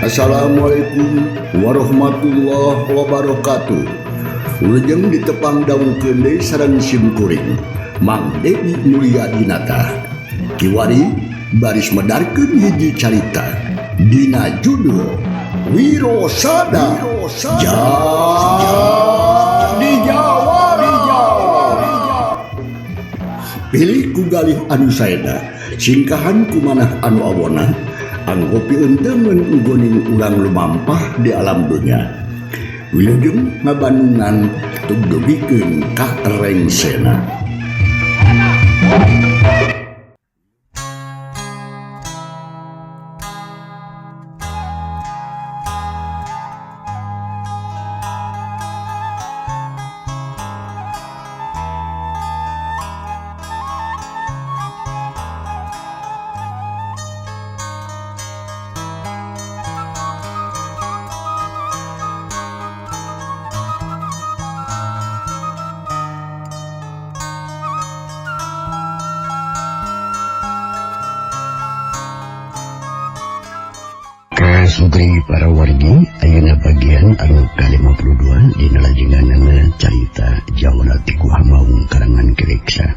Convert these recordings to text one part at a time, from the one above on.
Assalamualaikum warahmatullahi wabarakatuh. Wilujeng ditepang dangukeun deui sareng sim kuring Mang Dedi Mulyadinata. Kiwari baris medarkeun hiji carita dina judul Wirosada Jadi Jawara. Pilih ku galih anu saeda, singkahan ku manah anu awona, anggo pieunteumeun nggoning urang lumampah di alam dunya. Wilujeng ngabandungan tugdugikeun ka rengsena. Sugri para wargi ayeuna bagian anu ka-52 dina lajenganana carita Jawara ti Guha Maung karangan Ki Reksa.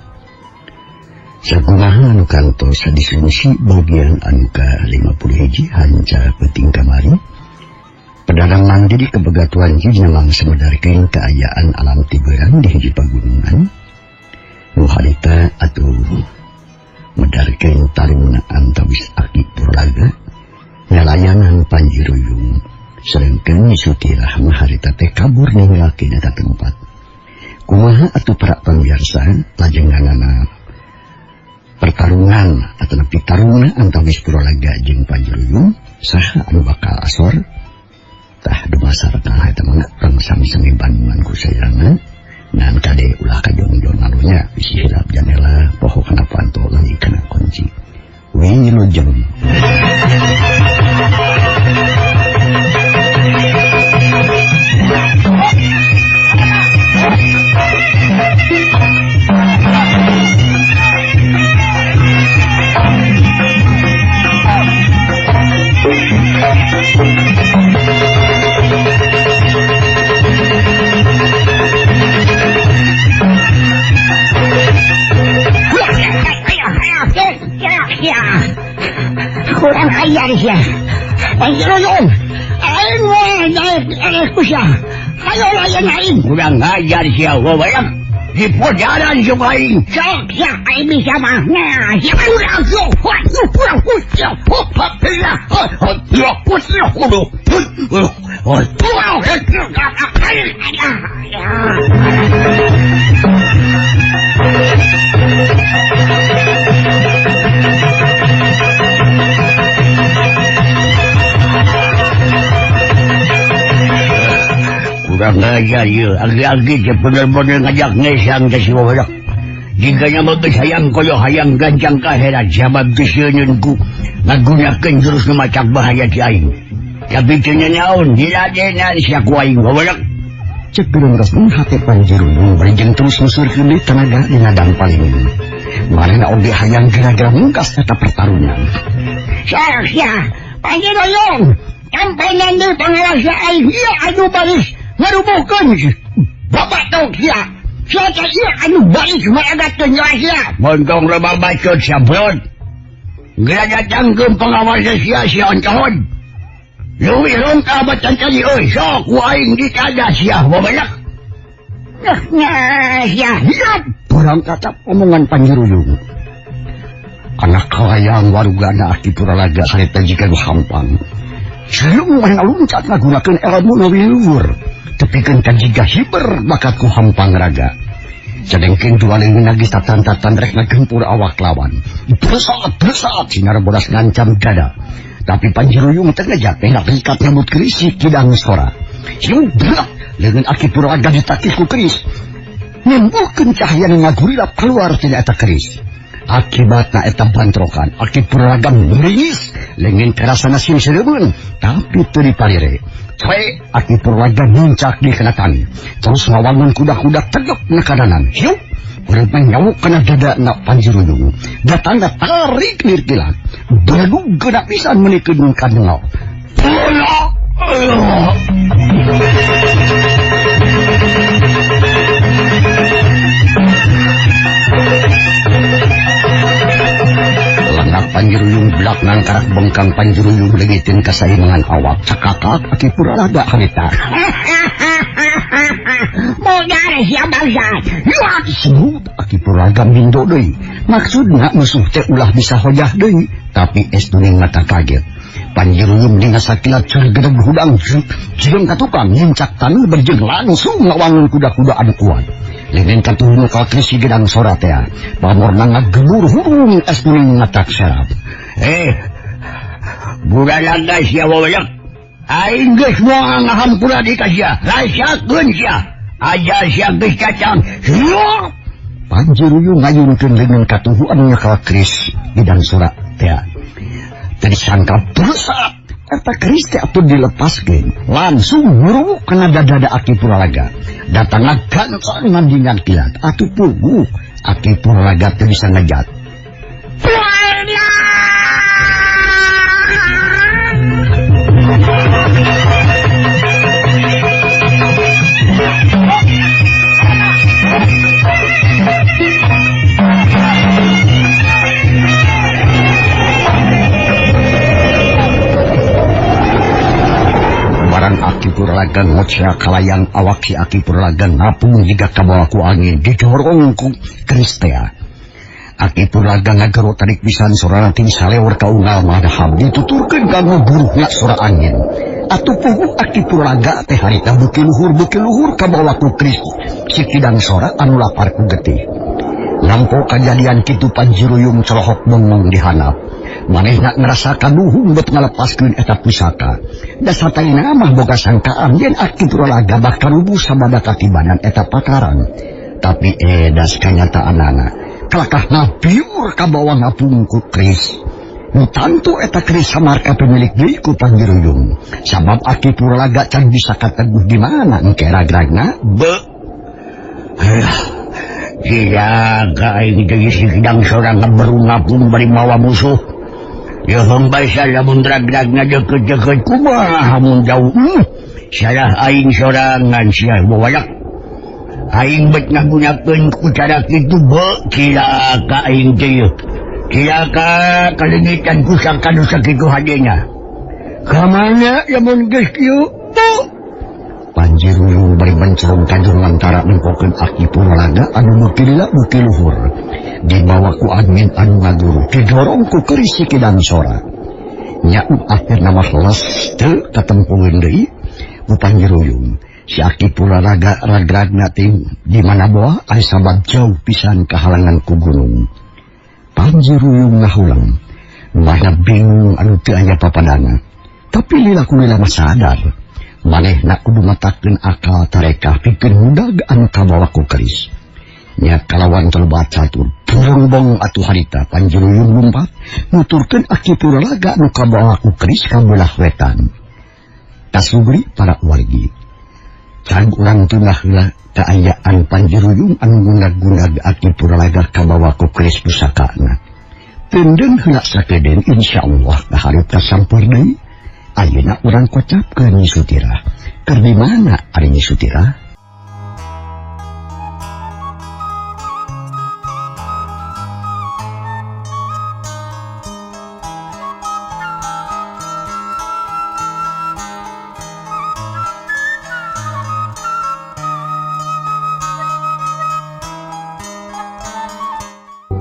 Sakumaha anu kantos hadisungsi bagian anu ka-51 hanca peuting kamari. Pedagang mandi di kebegatuan dina mangsa medarkeun kaayaan alam tiberan di hiji pagunungan. Nu harita atuh medarkeun taruna antawis Aki Purlaga ngalayanan Panji Ruyung. Sedengkeun Suti Rahma harita teh kabur ninggalkeun eta tempat. Kumaha atuh para pamirsa lajenganana pertarungan atau nepi taruna antawis Purlaga jeung Panji Ruyung, saha anu bakal asor? Tah dumasar tah eta mah urang sami-sami bandungan ku sayana. Ngan kade ulah kajongjon anunya bisi hilap janela poho kana panto lagi kana kunci. Wilujeng. Kurang ajar siya. Panji Ruyung, aing mah naik ku siya. Ayo layan aing. Kurang ajar siya, wawayak. Di pojaran juga aing. Sok siya, aing bisa mah. Nah, siya kurang siya. Kurang siya. Kurang ajar ya, agi-agi dia bener-bener ngajak ngesang ke si wawadak. Jikanya bagus hayang koyo hayang gancang kaheran sabab keseunyeunku ngagunakeun jurus nu macak bahaya ti aing. Tapi teu nyaon diladenan sia ku aing wawadak. Cek gerung resmi hate Panji Ruyung bari jeung terus ngusurkeun deui tenaga dina dangpaling. Marena oge hayang gara-gara mungkas eta pertarungan. Sok sia, Panji Ruyung, sampenan deui pangalas aing ieu anu baris ngarubuhkeun bapak tau sia. Sia teh ieu anu baris maragakeun nyawa sia. Montong loba bacot sia brot. Geura datangkeun pengawas sia sia ontohon. Leuwih longkah batan tadi euy, sok ku aing ditadah sia babanyak. Nah, sia hidup barang tatap omongan Panji Ruyung. Anak hayang warugana Aki Puralaga harita jiga nu hampang. Sareng mah ngaluncat ngagunakeun ilmu nu luhur. Tepikeun ka jiga hiber bakat ku hampang raga. Sedengkeun dua leungeun geus tatan-tatan rek ngagempur awak lawan. Bersat-bersat sinar bodas ngancam dada. Tapi Panji Ruyung teh ngejat teh ngarikat nyambut keris kidang sora. Siubrak leungeun Aki Purlaga ditakih ku keris. Nimbulkeun cahaya nu ngagurilap keluar tina eta keris. Akibatna eta bantrokan Aki Purlaga meringis leungeun karasana simseureun tapi teu dipalire. Coe Aki Purwalaga nincak di kana tani. Terus ngawangun kuda-kuda tegep na kadanan. Hiup urang nyawuk kana dada na Panjiruyung. Datangna tarik lir kilat. Beledug geuna pisan meunikeun ka dengau. Langak Panjiruyung belak nangkarak bengkang Panjiruyung leungiteun kasaimangan awak. Cakakak Aki Purwalaga harita. Modar sia bangsat. Yuak sebut Aki Purwalaga mindo deui. Maksudna musuh teh ulah bisa hojah deui, tapi es duning mata kaget. Panjiruyung dina sakilat cergedeg hudang jeung ka tukang nincak taneuh berjeung langsung ngawangun kuda-kuda anu kuat. Leuneun katuhun ka krisi gedang sora teh. Pamorna ngagelur hurung es duning ngatak serap. Buralaga sia wawayak. Aing geus moal ngahampura di ka sia. Rasakeun sia. Aja sia geus cacang. Hiup. Panjiruyung ngayunkeun leungeun katuhu anu nyekal keris gedang sora teh. Teu disangka bersat eta keris teh atuh dilepaskeun. Langsung nguruk kana dada Aki Purwalaga. Datangna gancang ngandingan kilat. Atuh puguh Aki Purwalaga teu bisa ngejat. Barang Aki Purwalaga ngocea kalayang awak si Aki Purwalaga ngapung jiga kabawa ku angin didorong ku keris teh. Aki Purwalaga ngagero tarik pisan sorana ting salewar ka unggal madaham dituturkeun kanggo buruhna sora angin. Atuh puguh Aki Purwalaga teh harita beuki luhur kabawa ku keris si kidang sora anu lapar ku getih. Nampo kajadian kitu Panjiruyung colohok bengong di handap. Manehna ngerasa kaduhung bet ngalepaskeun eta pusaka. Dasar tayina mah boga sangkaan yen Aki Purwalaga bakal rubuh sabada katibanan eta pakaran. Tapi edas kanyataanana, kalakahna biur kabawa ngapung ku keris. Nu tantu eta keris samarka pemilik deui ku Panjiruyung. Sabab Aki Purwalaga can bisa kateguh di mana engke ragragna be. Silaga aing deui si kidang sora ngaberu ngapung bari mawa musuh. Yeung bae lamun drag-dragna deukeut-deukeut kumaha mun jauh. Salah aing sorangan sia bawalak. Aing bet ngagunakeun ku cara kitu be cilaka aing teh. Cilaka kaleungitan ku sangka nu sakitu hadena. Ka mana lamun geus kieu? Panjiruyung bari mencerong kajur lantara nempokeun Aki Purwalaga anu beuki lila beuki luhur. Dibawa ku angin anu ngaguru, didorong ku keris si kidang sora. Nya akhirna mah les teu katempungeun deui ku Panjiruyung. Si Aki Purwalaga ragragna ting di mana boa ari sabab jauh pisan kahalangan ku gunung. Panjiruyung ngahulang, mana bingung anu teu aya papadana. Tapi lila ku lila mah sadar. Manehna kudu matakeun akal tarekah pikeun mudag anu kabawa ku keris. Nya kalawan terlebat catur burongbong atuh harita Panjiruyung lumpat nuturkeun Aki Purwalaga anu kabawa ku keris ka belah wetan. Kasugri para wargi. Can urang tunah heula kaayaan Panjiruyung anu gundag-gundag Aki Purwalaga kabawa ku keris pusakana. Pendeun heula sakedeun insyaallah kaharep kasampeur deui. Ayeuna urang kocapkeun Nyi Sutirah. Keur di mana ari Nyi Sutirah?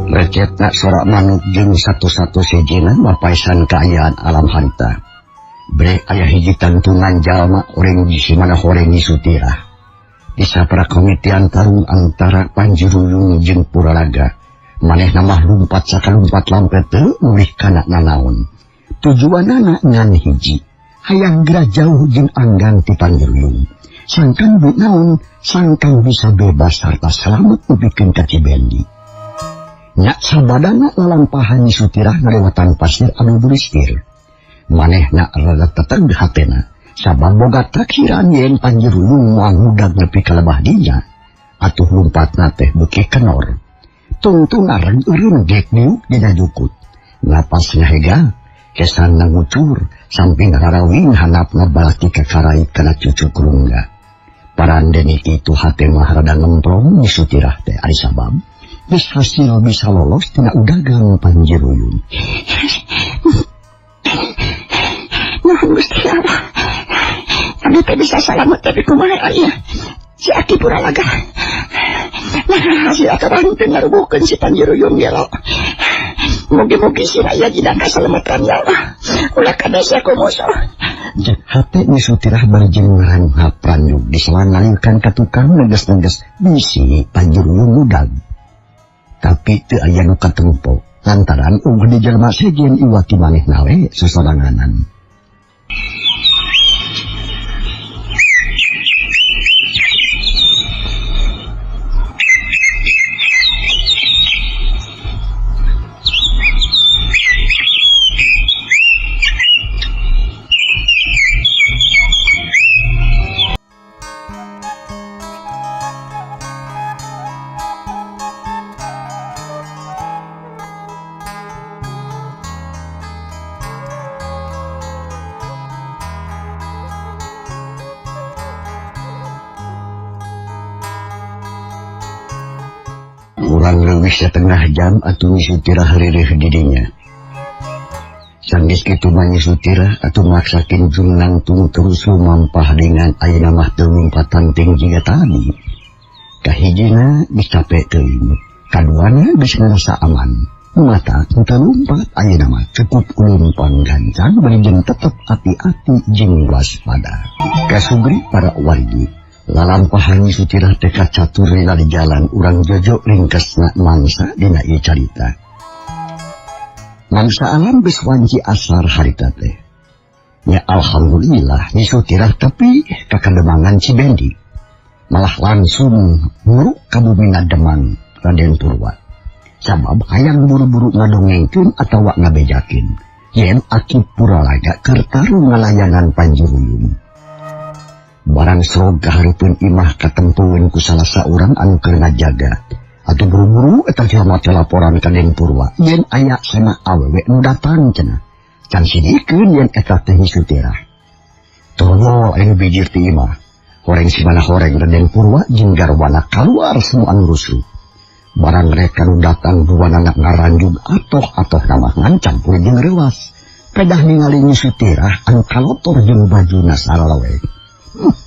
Recetna sora manuk jeung satu-satu sejena mapaisan kaayaan alam harita. Bre aya hiji tangtungan jalma oreng di mana horeng Nyi Sutirah. Di sapara komitian tarung antara Panjiruyung jeung Purwalaga. Manehna mah lumpat sakalumpat lampet teu mulih kana nanaon. Tujuanana ngan hiji, hayang geura jauh jeung anggang ti Panjiruyung. Sangkan bu naon, sangkan bisa bebas sarta selamat nepikeun ka Cibendi. Nya sabadana lalampahan Nyi Sutirah ngalewatan pasir anu bulistir. Manehna rada teteg hatena, Sabab boga taksiran yen Panjiruyung moal ngudag nepi ka lebah dinya. Atuh lumpatna teh beuki kenor. Tungtung ngareng eureun gek diuk dina jukut. Napas ngahega, kesan ngucur, samping rarawing hanapna balati kakarait kana cucuk rungga. Parandeni kitu hate mah rada ngemprong Nyi Sutirah teh ari sabab geus hasil bisa lolos tina udagang Panjiruyung. Nuhun Gusti Allah. Abdi teh bisa salamet tapi kumaha ieu? Si Aki Puralaga. Nah, hasil akaran teu ngarubuhkeun si Panjiruyung gelo. Mugi-mugi si raya dina kasalametan ya Allah. Ulah kadasa ku musuh. Cek hate Nyi Sutirah bari jeung ngaranghap ranyug disela ngalirkan ka tukang neges-neges bisi Panjiruyung ngudag. Tapi teu aya nu katempo lantaran eueuh di jelema sejen iwati manehna we sosoranganan. Kurang leuwih setengah jam atuh Nyi Sutirah ririh didinya. Sanggeus kitu mah Nyi Sutirah atuh maksakeun jeung nangtung terus lumampah dengan ayeuna mah teu lumpatan ting jiga tadi. Kahijina geus capek teuing, kaduana geus ngarasa aman. Mata teu lumpat ayeuna mah cukup ulumpang gancang bari jeung tetep hati-hati jeung waspada. Kasugri para wargi. Lalampahan Nyi Sutirah teh kacatur lila di jalan urang jojo ringkesna mangsa dina ieu carita. Mangsa alam geus wanci asar harita teh. Nya alhamdulillah Nyi Sutirah tapi ka Kademangan Cibendi. Malah langsung nguruk ka bumina Demang Raden Purwa. Sabab hayang buru-buru ngadongengkeun atawa ngabejakeun yen Aki Puralaga keur tarung ngalayanan Panjiruyung. Barang serog kahareupeun imah katempueun ku salah saurang anu keur ngajaga. Atuh buru-buru eta jelema teh laporan ka Den Purwa yen aya sena awewe nu datang cenah. Can sidikeun yen eta teh Nyi Sutirah. Tolol anu bijir ti imah. Horeng simana horeng Raden Purwa jeung garwana kaluar semua anu rusuh. Barang mereka nu datang duanana ngaranjug atoh-atoh namah ngancam kuring jeung reuas. Pedah ningali Nyi Sutirah anu kalotor jeung bajuna saralaweg.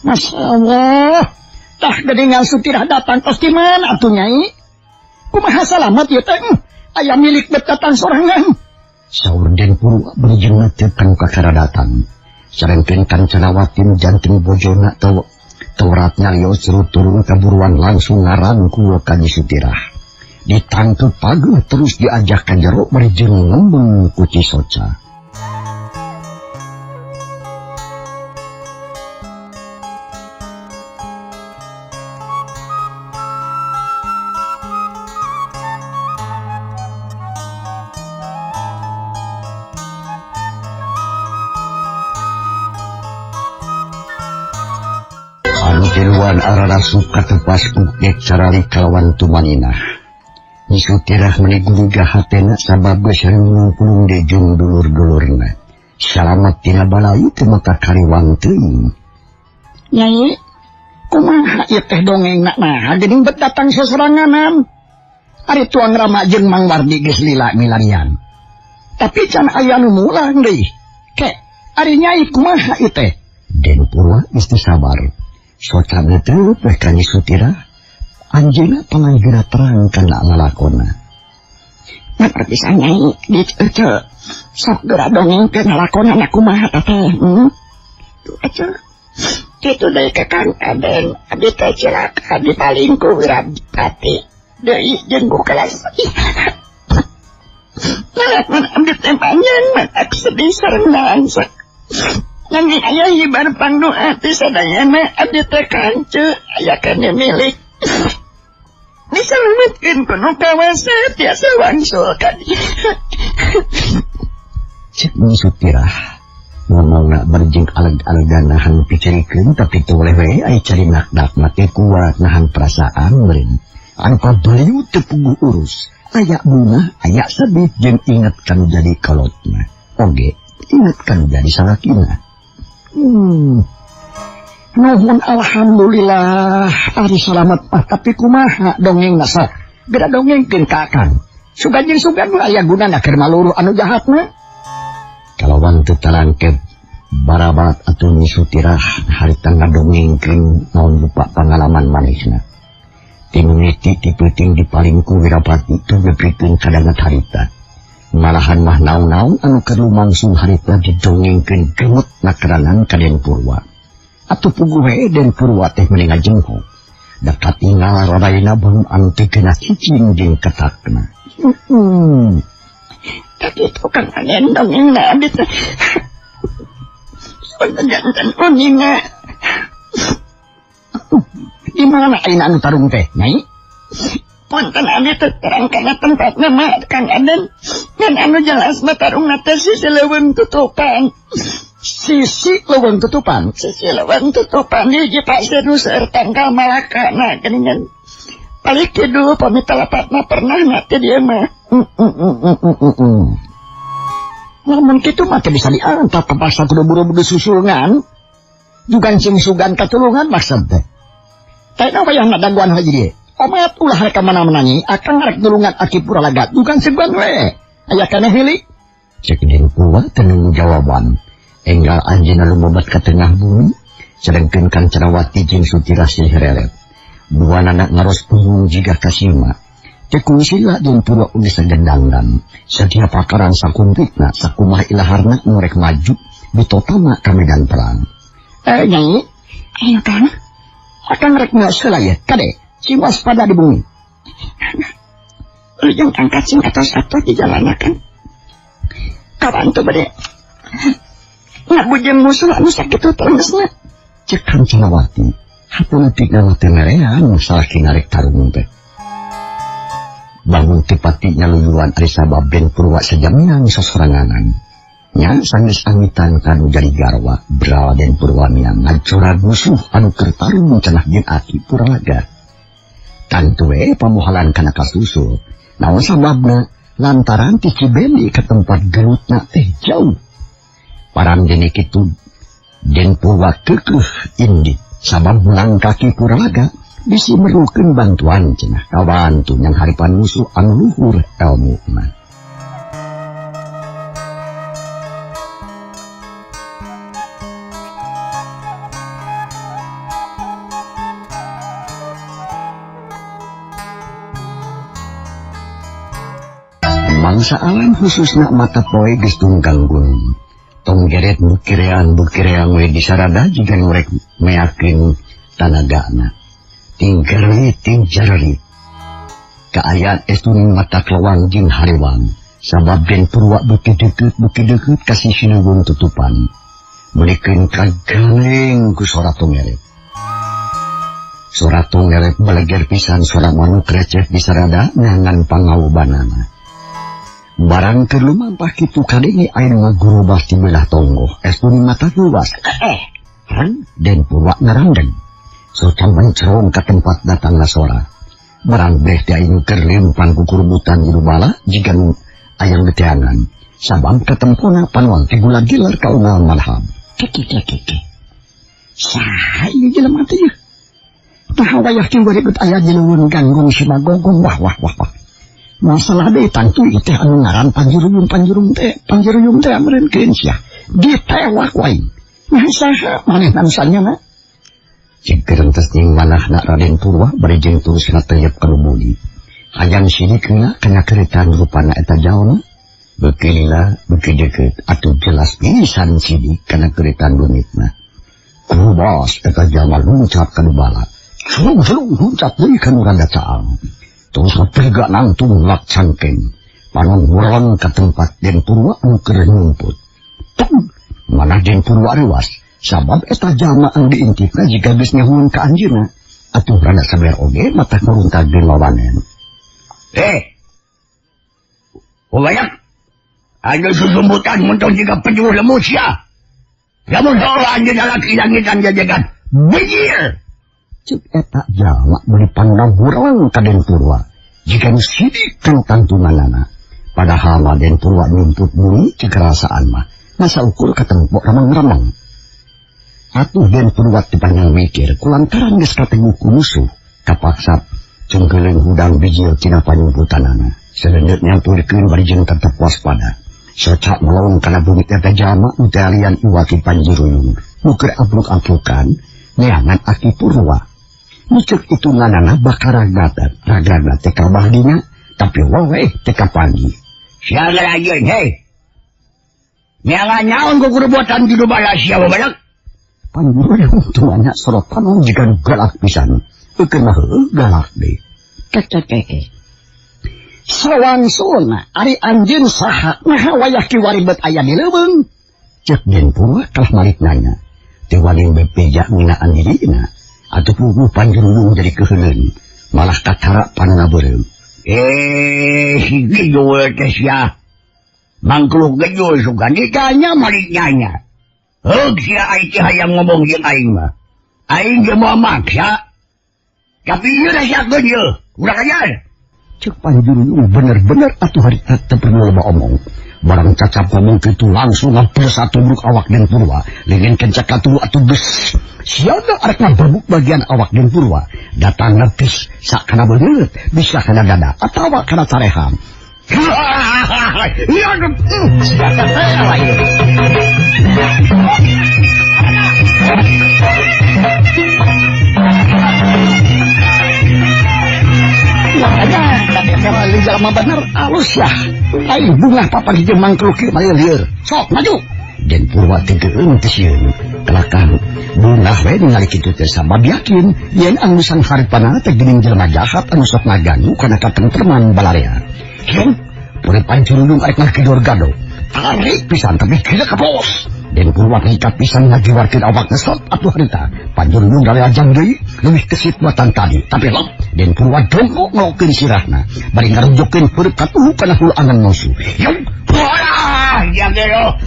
Masya Allah, tah geningan Sutirah datang tos di mana atuh nyai? Kumaha salamet ieu teh? Aya milik bet datang sorangan. Saur Den Purwa bari jeung neuteuk kanu kakara datang. Sarengkeun Kancanawati nu janten bojona teurat nyarios turun kaburuan langsung ngarangkul ka Nyi Sutirah. Ditangkep pageuh terus diajak ka jero bari jeung ngembeng ku cisoca. Tiluan ararasup katepas ku gek caralik kalawan tumaninah. Nyi Sutirah meuni guriga hatena sabab geus ngungkulung deui jeung dulur-dulurna. Salamet tina balayu teh maka kariwang teuing. Nyai, kumaha ieu teh dongengna naha geuning bet datang sosoranganan. Ari Tuang Rama jeung Mang Wardi geus lila milarian. Tapi can aya nu mulang deui. Ke, ari nyai kumaha ieu teh? Den Purwa geus teu sabar. Soca neuteut we ka Nyi Sutirah, anjeunna pangageura terang kana lalakonna. Ngan bisa nyai di ece sok geura dongengkeun lalakonna kumaha teh. Tuh ece. Kitu deui ka Kang Aden, abdi teh cilaka dipaling ku Wirapati. Deui jeung ku kelas. Nah, abdi teh panjang matak sedih sareng nangsa. Nanging aya hibar pangdoa ti sadayana abdi teh kance aya kene milik. Disalametkeun ku nu kawasa tiasa wangsul ka dieu. Cek Nyi Sutirah Ngomongna berjing aleg-alegan nahan picerikeun tapi teu boleh we ai cari nak-nak teh kuat nahan perasaan meureun. Anu kabaliu teu puguh urus. Aya bunga, aya sedih jeung inget kanu jadi kolotna. Oge, inget kanu jadi salakina. Nuhun alhamdulillah ari salamet mah tapi kumaha dongengna sok. Beda dongengkeun ka akang. Sugan jeung sugan mah aya gunana keur maluruh anu jahatna. Kalawan teu talangkep barabat atuh Nyi Sutirah harita ngadongengkeun naon rupa pangalaman manehna. Ti mimiti ti peuting dipaling ku Wirapati teu nepikeun kadanget harita. Malahan mah naon-naon anu keur lumangsung harita didongengkeun gemet nakeranan ka Den Purwa. Atuh puguh we Den Purwa teh meuni ngajengkong. Da katingal raraina bang anu teu kena cicing jeung ketakna. Tapi itu kan dongeng na abis. Jantan uninga. Di mana ayeuna anu tarung teh, Nyai? Punten abdi teh terang kana tempatna mah Kang Aden. Ngan anu jelas mah tarungna teh sisi leuweung tutupan. Sisi leuweung tutupan? Sisi leuweung tutupan di hiji pasir nu seueur tangkal malakana geuningan. Balik kidul pami telepatna pernah na teh dia mah. Lamun kitu mah teu bisa diantap kapaksa kudu buru-buru susulngan. Jugan sing sugan katulungan maksud teh. Teh wayah ngadaguan haji dieu. Omat ulah rek ka mana-mana nyi, akang rek nulungan Aki Puralaga. Jugan sugan we. Aya keneh heuli. Cek Den Purwa teu nunggu jawaban. Enggal anjeunna lumabat ka tengah bumi, sedengkeun Kancanawati jeung Sutirah silih relet. Duanana ngaros punggung jiga kasima. Tekung sila Den Purwa ugi sagendangdan. Satiap pakaran sakumpitna sakumaha ilaharna nu rek maju bitotama ka medan perang. Nyai, ayo Kang. Akang rek mios heula ye, kade, sing waspada di bumi. Ujung angkat sing atos-atos di jalana kan. Kawan tuh bade ngabujeng musuh anu sakitu teresna. Cek Kancanawati, hatuna tinggal teh merean salaki narek tarung teh. Bangun tepati nyaluyuan ari sabab Den Purwa sajamian sosoranganan. Nya sanggeus angitan kanu jadi garwa bral Den Purwa miang ngajorag musuh anu keur tarung cenah jeung Aki Puralaga. Tantu we pamohalan kana kasusul. Naon sababna lantaran ti Cibendi ka tempat gelutna teh jauh. Param dene kitu Den Purwa keukeuh indit sabab meunang ka Ki Puralaga. Bisi merlukeun bantuan cenah kabantu yang haripan musuh anu luhur elmuna. Mangsa alam khususna mata poe geus tunggang gunung. Tong geret bukirean we disarada jiga nu rek meakeun tanagana. Tinggerit tingjerit. Kaayaan estuning mata kelawang jeung harewang. Sabab Den Purwa beuki deukeut ka sisi leuweung tutupan. Meulikeun kageleng ku sora tongeret. Sora tongeret beleger pisan sora manuk receh disarada ngangan pangaubanana. Barang keur lumampah kitu kadenge aya nu ngagurubah ti beulah tonggoh. Estuning mata luas. Reng Den Purwa ngarandeng. Soca mencerong ke tempat datangna sora. Barang beh teh anu keur lempang ku kurubutan di bala jiga nu ayang geteangan. Sabab katempona panuang teh gula gilar ka unggal malhab. Keke keke. Saha ieu jelema teh ieu? Tah wayah kieu berikut aya di leuweung ganggung si Magogong wah wah wah wah. Masalah deui tangtu ieu teh anu ngaran Panjuruyung teh, Panjuruyung teh meureun keun sia. Ditewak wae. Nah saha manehna nu sanyana? Cek gerentes jeung manahna Raden Purwa bari jeung terus ngateyep ka nu buli. Hayang sidikeuna kana keretan rupana eta jalma. Beuki lila, beuki deukeut atuh jelas pisan sidik kana keretan leungitna. Kubas eta jalma luncat ka nu bala. Selung-selung luncat deui ka nu rada caang. Terus ngapega nangtung lak cangkeng. Panon ngurang ka tempat Den Purwa anu keur nyumput. Tung, manah Den Purwa reuas. Sabab eta jalma anu diintipna jiga geus nyahueun ka anjeunna. Atuh rada sabar oge mata nguruntageun lawanan. Ubayak, ada susumbutan muntung jiga pejuh lemu sia. Lamun heuh anjeun lalaki langitan jajagan. Bijil. Cek eta jalma meuli pandang hurang ka Den Purwa. Jika nu sidik kana tangtunganana. Padahal mah Den Purwa nuntut bumi cek rasaan mah. Masa ukur katempok remeng-remeng. Atuh Den Purwa teu panjang mikir kulantaran geus katemu ku musuh. Kapaksa cungkeuleung hudang bijil tina panyumputanana. Seleungeut nyantulkeun bari jeung tetep waspada. Socak melong kana bumi eta jalma nu teu alian iwaki Panjiruyung. Nu keur abruk-abrukan neangan Aki Purwa. Nu ceuk itunganana bakal ragana teh kabahdina, tapi weweh teh kapanggih. Sia ngarajeun hei. Neangan naon ku kurubotan judu balas sia babalak. Panjiruyung tuanya sorotan jiga nu galak pisan. Eukeun mah heueuh galak deui. Kekekeke. Sawangsulna ari anjeun saha naha wayah kiwari bet aya di leuweung. Ceuk Den Purwa kalah malik nanya. Teu wani bebeja nginaan dirina. Atuh puguh Panjiruyung jadi keuheuleun. Malah katara panana beureum. Si gejul teh sia. Mangkluk gejul sugan ditanya malik nanya. Heug sia ai teh hayang ngomong jeung aing mah. Aing ge moal maksa. Tapi ieu rasiakeun ieu. Urang ajar. Ceuk Panjiruyung bener-bener atuh harita teu perlu loba omong. Barang cacap ngomong kitu langsung ngapres atubruk awak Den Purwa. Lengan kencak katuhu atuh geus. Siaga arek ngabrebuk bagian awak Den Purwa. Datang nepis sakana beungeut, bisa kana dada atawa kana carehan. Jalma bener alus ya. Ai bunga papan hiji mangkluk ieu mah lieur. Sok maju. Den Purwa teh geueung teh sieun. Kelakang bungah we ningali kitu teh sabab yakin yen anu sangharepana teh geuning jelema jahat anu sok ngaganggu kana katentreman balarea. Hiung pure Panjiruyung arek ngagedor gado. Tarik pisan tapi gila kapos. Den Purwa ngikat pisan ngajiwarkeun awak ngesot atuh harita. Panjiruyung dalajang deui leuwih kesit matan tadi. Tapi lop Den Purwa dongkok ngelokeun sirahna bari ngarujokeun heureut katuhu kana hulu angan musuh. Hiung wah ya gelo.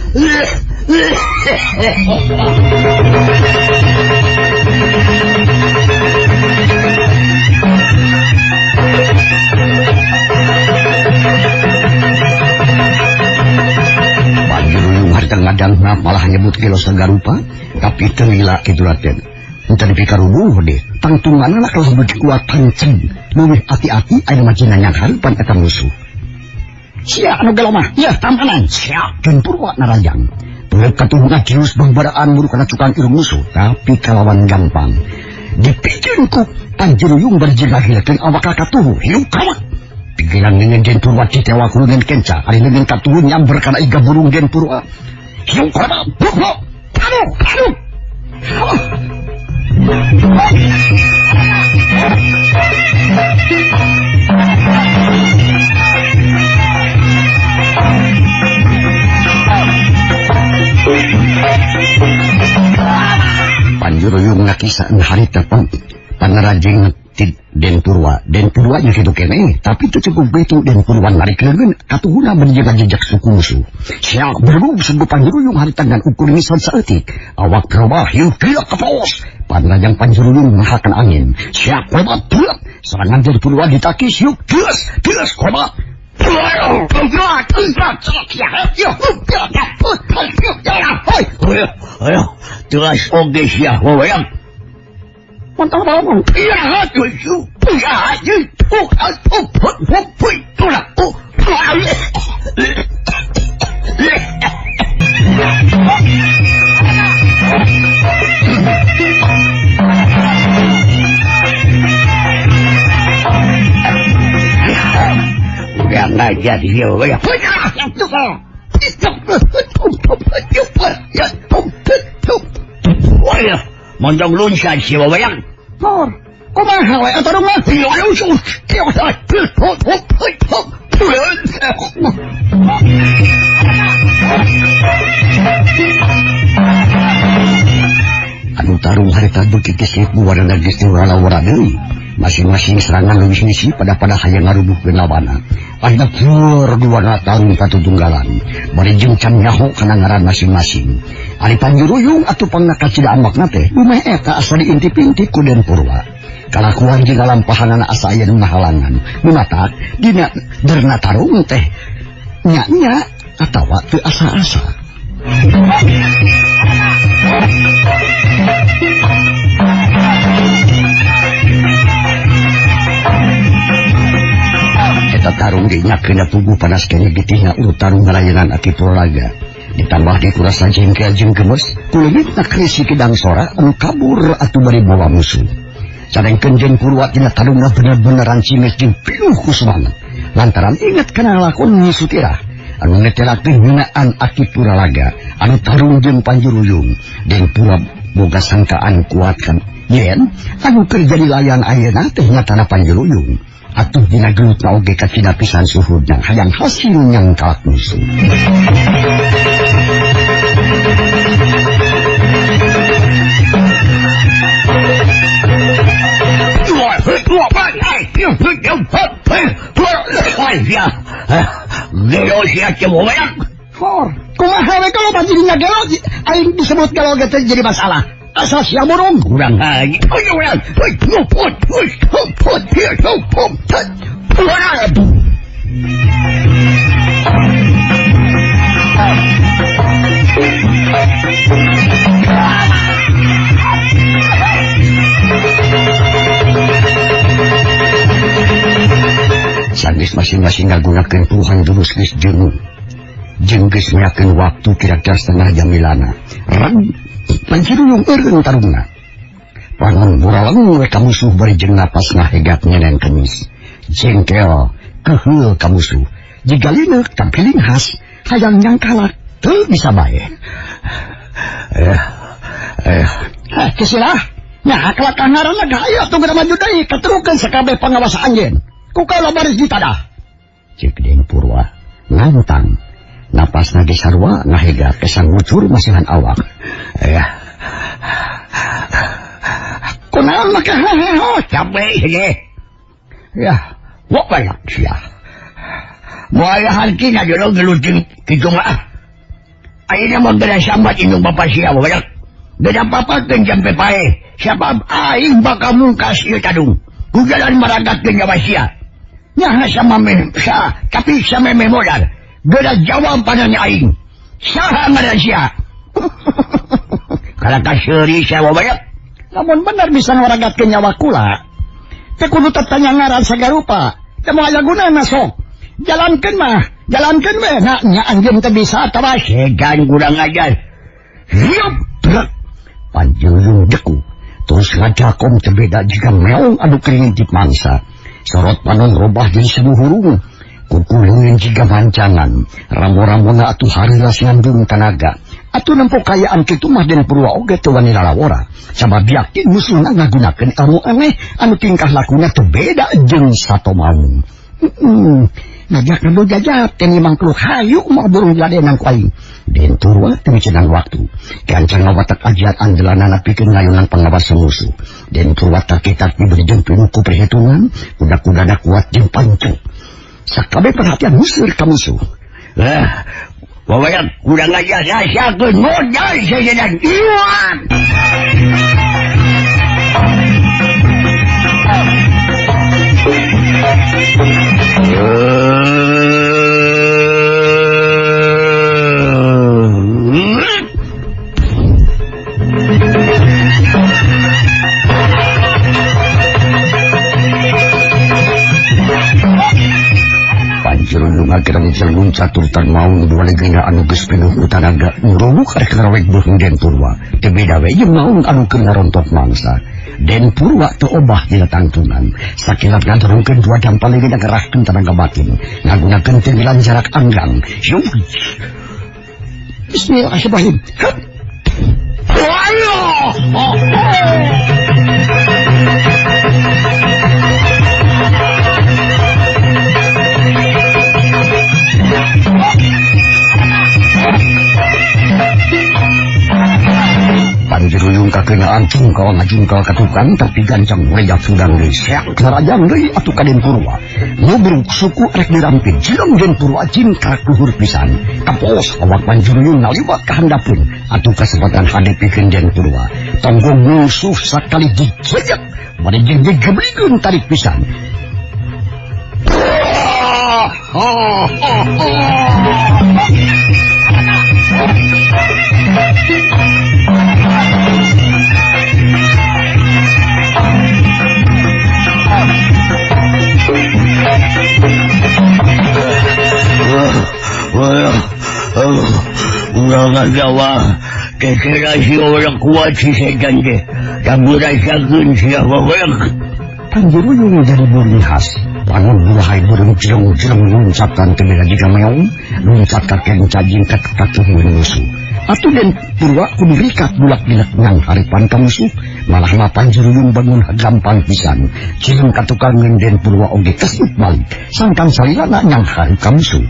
Panjiruyung harita ngadang malah nyebut gelo sagarupa tapi teu lila kitu raten. Henteu dipikarubuh deh. Tangtunganna kalah beuki kuat pancen. Leuwih ati-ati aya majina nyanghareupan eta musuh. Sia anu gelo mah, yeuh tampanan. Sia Den Purwa narajang. Peureut katuhu ngajurus bangbaraan muru kana cukang irung musuh, tapi kalawan gampang. Dipikeun ku Panjiruyung bari jeung ngagilekeun awak ka katuhu, hiu kawak. Pikiran leungeun Den Purwa ditewa ku leungeun kenca, ari leungeun katuhu nyamber kana iga burung Den Purwa. Hiu kawak, bruk bruk. Aduh, aduh. Panjiruyung ngakisah harita pangarajeng ti Den Purwa. Den Purwa nya kitu keneh, tapi teu cukup kitu Den Purwa narik leungeun katuhuna menjelang jejak suku musuh. Siak berbug suku Panjiruyung harita ngan ukur nisan saeutik. Awak robah hiu gila kapos. Panrajang Panjiruyung ngahakan angin. Siak hebat pula. Serangan Den Purwa ditakis hiu geus geus hebat. Ayo, teras oge sia weweyang. Mantap banget. Udah ngajar dia weweyang. Montong luncat si weweyang. Lor, kumaha we atuh mah? Anu tarung harita beuki geus buwarana geus teu wala-wala deui. Masing-masing serangan leuwih ngisi pada-pada hayang ngarubuhkeun lawanna. Akhirna pur dua tarung patutunggalan. Bari jeung can nyaho kana ngaran masing-masing. Ari Panjuruyung atuh pangna kacida ambakna teh dumeh eta asa diintip-intip ku Den Purwa. Kalakuan jeung lampahanana asa aya nu ngahalangan. Nu matak dina derna tarung teh nya-nya atawa teu asa-asa. Eta tarung dinyakeun puguh panas keneh getihna urut tarung ngalayanan Aki Purwalaga. Ditambah di kurasa jengkel jeung gemes, kuleungitna krisi kidang sora anu kabur atuh bari bawa musuh. Sadengkeun jeung Purwa dina tarungna bener-bener rancimes jeung pinuh ku semangat. Lantaran inget kana lakon Nyi Sutirah anu netelakeun ngeunaan Aki Purwalaga anu tarung jeung Panjuruyung. Den Purwa boga sangkaan kuat kan yen anu keur jadi layan ayeuna teh nyatana Panjuruyung. Atuh dina gelutna oge kacida pisan suhudna hayang hasil nyangkalak musuh. For, kumaha we kalau panjirinya gelo aing disebut gelo ge teh jadi masalah. Asal sia burung kurang haji. Sanggeus masing-masing ngagunakeun puluhan jurus geus jenuh. Jeung geus meyakeun waktu kira-kira setengah jam milana. Rang Panjuruyung eureun tarungna. Panon buraleng we ka musuh bari jeung napas ngahegat nyenen kemis. Jengkel keheul ka musuh. Jiga lineuk tampiling khas hayang nyangkalak teu bisa bae. Kesilah. Nya kalakah ngaranna gayo atuh geura maju deui katerukeun sakabeh pangawas anjeun. Ku kaula baris ditadah. Ceuk Den Purwa nantang. Napasna ge sarua ngahegat kesan ngucur masihan awak. Kunaon make heheho capek ge. Ya, wok banyak sia. Moal harti na jero gelut jeung kitu mah. Ayeuna mah geura sambat indung bapa sia banyak. Geura papakeun jampe pae. Sabab aing bakal mungkas ieu tadung. Ku jalan maragatkeun nyawa sia. Nya sama meh sa, tapi sama meh modal. Geura jawab pananya aing. Saha ngaran sia? Kalakah seuri sia banyak. Lamun bener bisa ngaragatkeun nyawa kula. Teu kudu tatanya ngaran sagarupa. Teu moal aya gunana sok. Jalankeun mah, jalankeun we. Nah, nya anjeun teh bisa atawa segan kurang ajar. Hiup. Panjuruyung deku. Terus ngajakom teu beda jiga meong anu keur ngintip mangsa. Sorot panon robah jadi sebuh hurung. Kukulungin jiga mancangan. Ramo-ramona atuh harilas ngandung tanaga. Atuh nempo kayaan kitu mah Den Purwa oge teu wani lalawora. Sabab yakin musuhna ngagunakeun ilmu aneh anu tingkah lakuna teu beda jeung satomaung. Ngajak nu jajak teh mangkluk hayu mah burung ladenan ku aing. Den Purwa teu micenang waktu. Gancang ngawatak ajiat andelanana pikeun ngayunan pangawas musuh. Den Purwa takitak diberi jeung pinuh ku perhitungan, kuda-kudana kuat jeung pancung. Sakabeh perhatian musuh ka musuh. Lah, wawayan kurang ajar rasakeun modal sejenan iwan. Panjuruyung akhirnya jeluncat turtan maung dua legenda anu geus pinuh ku tanaga ngrubuk arek ngarawek beuheung Den Purwa. Teu beda we jeung maung anu keur ngarontok mangsa. Den Purwa teu obah dina tangtungan. Sakilat ngadorongkeun dua dampal legenda ngerahkeun tanaga batin. Ngagunakeun tenggelan jarak anggang. Bismillahirrahmanirrahim. Ayo! Panjiruyung kakenaan jungkal ngajungkal ka tukang tapi gancang rejak sudang deui seak narajang deui atuh ka Den Purwa. Nubruk suku rek dirampit jireung Den Purwa jingkrak luhur pisan. Kapos awak Panjiruyung ngaliwat ka handapeun atuh kasempatan hade pikeun Den Purwa. Tonggong musuh sakali dijejek bari jeung digeblikeun tarik pisan. Urang Jawa, kekera si orang kuat si setan deh. Tamburasakeun sia waweak. Panjiruyung jadi burung khas. Bangun bulahai burung jirung-jirung luncatan teu beda jiga meong, luncat ka kenca jeung ka katuhun musuh. Atuh Den Purwa kudu rikat bulak-bilak nang haripan ka musuh, malah mah Panjiruyung bangun gampang pisan. Cileung katukangeun Den Purwa oge kesup balik, sangkan salilana nyang harip ka musuh.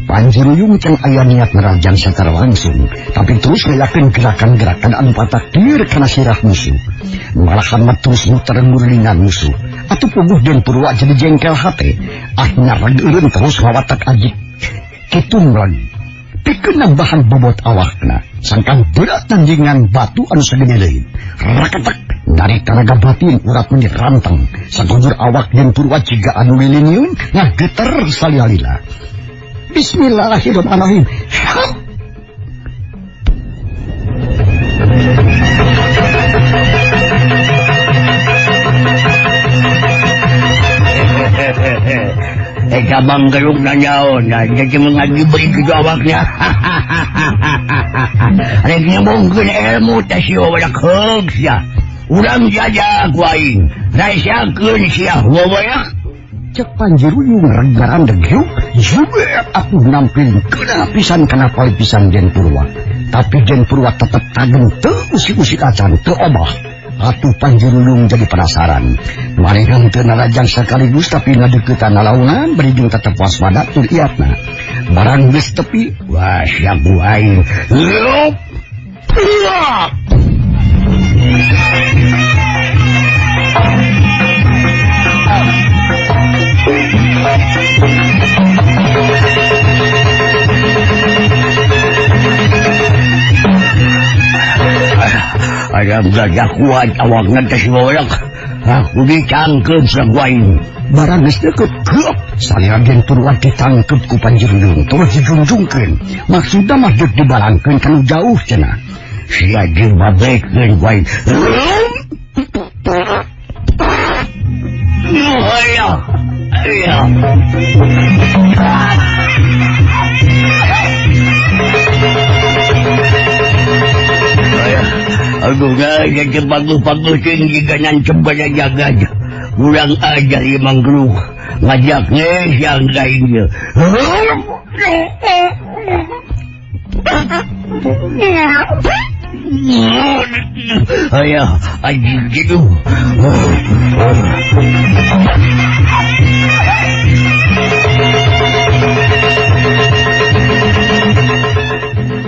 Panjiruyung can aya niat nerajang secara langsung, tapi terus ngayakeun gerakan-gerakan anu patakdir kana sirah musuh. Malahan mah terus muter ngurilingan musuh. Atuh puguh Den Purwa jadi jengkel hate, ah nyareg eureun terus ngawatak ajik kitung lagi. Pikeun nambahan bobot awakna, sangkan berat tandingan batu anu sagede leuit. Rakatak dari tanaga batin urat meni rantang, sakujur awak Den Purwa jiga anu liliniun ngageter salila-lila. Bismillahirrahmanirrahim. Cabang geruk nanyaon, jadi mengaji beri gitu awaknya. Rek nyambungkeun ilmu teh si wawadak heug sia. Urang jajah ku aing, rasakeun sia wawayak. Cek Panjiruyung regarandeg hiup, jubet atuh nampil kena pisan kana pisan Den Purwa. Tapi Den Purwa tetep tageng teu usik-usik acan, teu obah. Atuh Panjiruyung jadi penasaran. Manehna teu narajang sekaligus tapi ngadeuketan nalaunan bari jeung tetep waspada tur iatna. Barang geus tepi, wah sia ku aing. Hiup. Ayam gajah kuat awakna teh si wawayak. Aku ditangkep saguaing. Barang geus deukeut, geup salira Den Purwa ditangkep ku Panjiruyung terus dijunjungkeun. Maksudna mah deuk dibalangkeun kanu jauh cenah. Sia jeung babekeun ku aing. Ayah, ayah. Aduh, jadi bagus-bagus tinggi ganan cempada jaga. Kurang ajar imang geruh. Ngajaknya yang lainnya. Ayah, anjing gitu.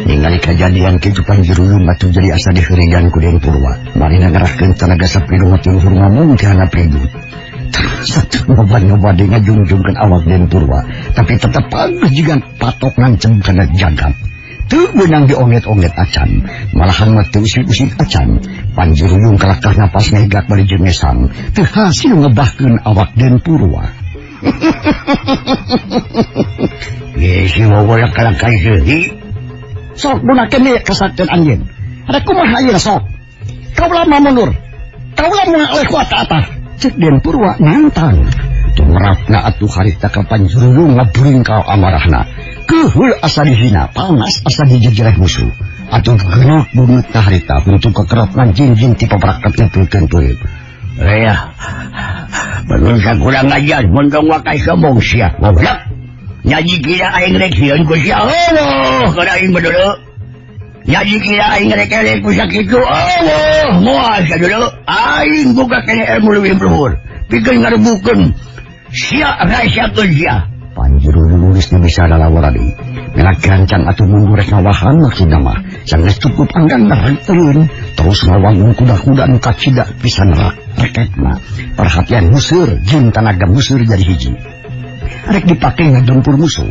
Ningali kejadian kitu Panjiruyung atuh jadi asa diheurigan ku Den Purwa. Marina ngerahkeun tanaga sapilu mati luhur ngomong ti handap ribut. Terus atuh nyoba-nyoba deui ngajungjungkeun awak Den Purwa, tapi tetep paguh jiga patok ngancem kana jagat. Teu beunang dionget-onget acan, malahan mah teu usik-usik acan. Panjiruyung kalakah napas ngegak bari jeung ngesang, teu hasil ngebahkeun awak Den Purwa. Ye si wawayak kalakah seuri. Sok gunakeun ieu kasakteun anjeun. Ada kumaha ieu sok? Kaula mah mundur. Kaula moal oleh kuat atah. Cek Den Purwa nantang. Tumrapna atuh harita ka Panjiruyung ngaburing ka amarahna. Keuheul asa dihina, panas asa dijejereh musuh. Atuh geuneuh beungeutna harita untuk kekerap ngancing ti paparakat ngepulkeun peureum. Ayah, manusia kurang ajar, montong wakai sombong sia. Goblok. Nyaji kira aing rek sieun ku sia. Allah, kana aing bedulu. Nyaji kira aing rek eleh ku sakitu. Allah, moal sia dulu. Aing boga keneh ilmu leuwih luhur. Pikeun ngarebukeun sia rasakeun sia. Panjiruyung geus teu bisa lalawara deui. Melak gancang atuh mundur rek ngawahan maksudna mah. Sanggeus cukup anggang rek terus ngawangun kuda-kuda nu kacida pisan reketna. Perhatian museur jeung tanaga museur jadi hiji. Rek dipake ngagempur musuh.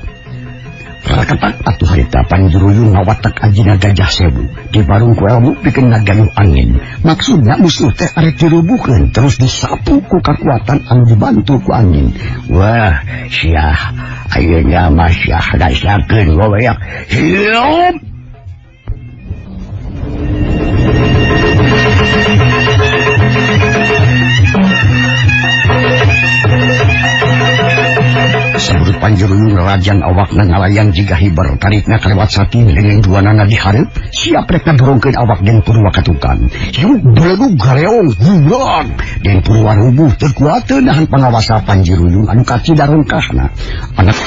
Raketak atuh harita Panjiruyung ngawatak ajina gajah sewu dibarung ku ilmu pikeun ngagayuh angin. Maksudna musuh teh arek dirubuhkeun terus disapu ku kakuatan anu dibantu ku angin. Wah, siah ayeuna mah siah rasakeun wae. Hieup. Saburut Panjiruyung rajan awakna ngalayang jiga hiber tarikna kalewat saking lengan duanana dihareup siap rek ngadorongkeun awak Den Purwa ka tukang. Hirup belegug gareong gubrag Den Purwa rubuh teu kuateun nahan pangawasa Panjiruyung anu kacida rongkahna. Anak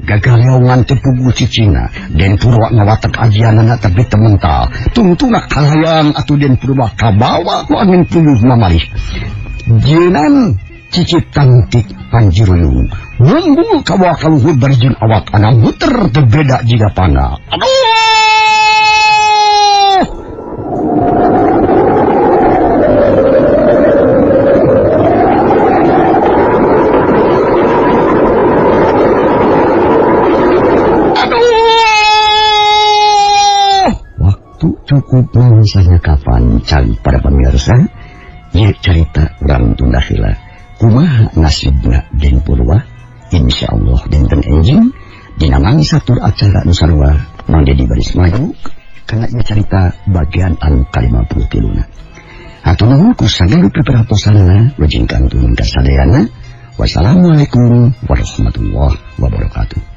gagaleongan teu puguh cicingna. Den Purwa ngawatek ajianana tapi teu mental. Tungtungna kalayang atuh Den Purwa kabawa ku angin puyuh mamalih. Jeunan cicit tangtik Panjiruyung ngumbul kabawa kaluhur bari jeung awak ana muter teu beda jiga panah. Aduh! Aduh! Waktu cukup misalnya kapan cari para pemirsa ieu cerita urang tunda heula. Kumaha nasibna Den Purwa? Insyaallah dinten enjing dina mangsa tur acara nu sarua Mang Dedi baris maju kana ieu carita bagian anu ka-53. Hatur nuhun ku sagala piperhatosanna wilujeng kantun ka sadayana. Wassalamualaikum warahmatullahi wabarakatuh.